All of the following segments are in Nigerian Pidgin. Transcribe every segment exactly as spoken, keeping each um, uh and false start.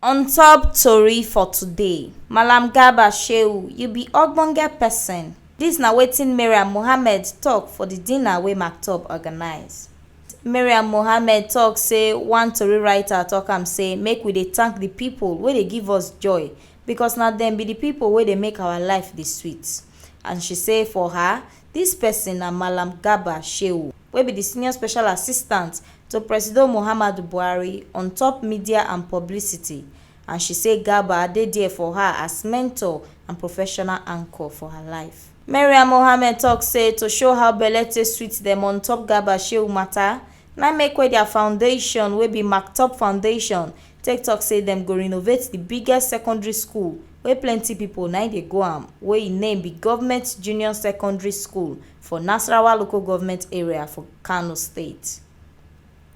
On top tori for today, Malam Garba Shehu, you be ogbonge person. Dis na wetin Mariam Mohammed tok for di dinner wey Maktob organise. Mariam Mohammed tok say one tori writer tok am say make we dey thank di pipo wey dey give us joy, becos na dem be di pipo wey dey make our life dey sweet. And she say for her, dis person na Malam Garba Shehu, wey be di senior special assistant to Presido Muhammadu Buhari on top media and publicity, and she say Garba dey there for her as mentor and professional anchor for her life. Mariam Mohammed tok say to show how belle take sweet dem on top Garba Shehu matter, na make wey dia foundation, wey be Maktob Foundation, take tok say dem go renovate di biggest secondary school wey plenty pipo na im dey go am, wey im name be Government Junior Secondary School for Nasarawa Local Government Area for Kano State.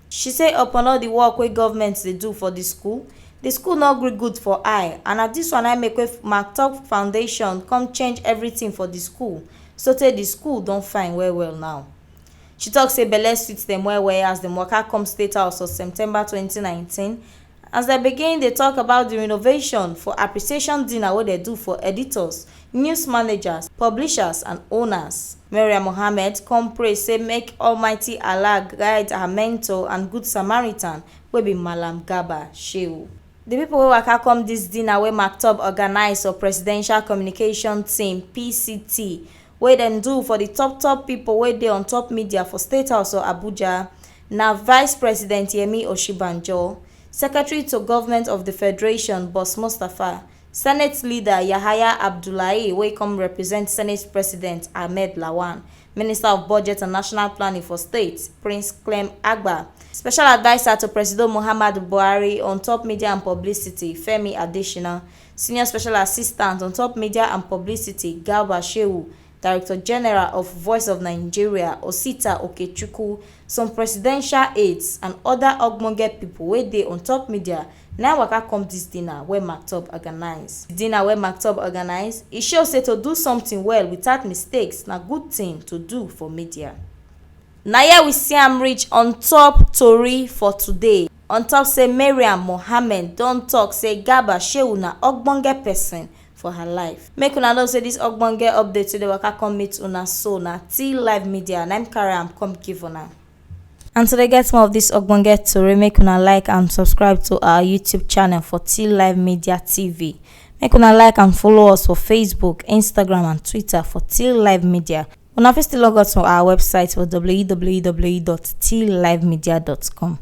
She say upon all di work wey government dey do for di school, di school no gree good for eye, and na dis one na im make wey Maktob Foundation come change everything for di school, sotey di school don fine well well now. She tok say belle sweet dem well well as dem waka come State House for September twenty nineteen, as dem begin dey tok about di renovation for appreciation dinner wey dem do for editors, news managers, publishers and owners. Mariam Mohammed come pray say make Almighty Allah guide her mentor and good Samaritan, wey be Malam Garba Shehu. Di pipo wey waka come dis dinner wey Maktob organise for Presidential Communication Team, P C T, wey dem do for di top top pipo wey dey on top media for State House for Abuja, na Vice President Yemi Osinbajo, Secretary to Government of di Federation, Boss Mustapha, Senate Leader Yahaya Abdullahi, wey come represent Senate President Ahmed Lawan, Minister of Budget and National Planning for State, Prince Clem Agba, Special Adviser to Presido Muhammadu Buhari on top media and publicity, Femi Adesina, Senior Special Assistant on top media and publicity, Garba Shehu, Director General of Voice of Nigeria, Osita Okechukwu, some presidential aides and oda ogbonge pipo wey dey on top media na im waka come dis dinner wey Maktob organise. Di dinner wey Maktob organise, e show say to do something well without mistakes na good thing to do for media. Na here we see am reach on top tori for today. On top say Mariam Mohammed don tok say Garba Shehu na ogbonge person for her life. Make una know say dis ogbonge update wey dey waka come meet una so na T Live Media na im carry am come give una. And to dey get more of dis ogbonge tori, make una like and subscribe to our YouTube channel for T Live Media T V. Make una like and follow us for Facebook, Instagram and Twitter for T Live Media. Una fit still log on to our website for w w w dot t live media dot com.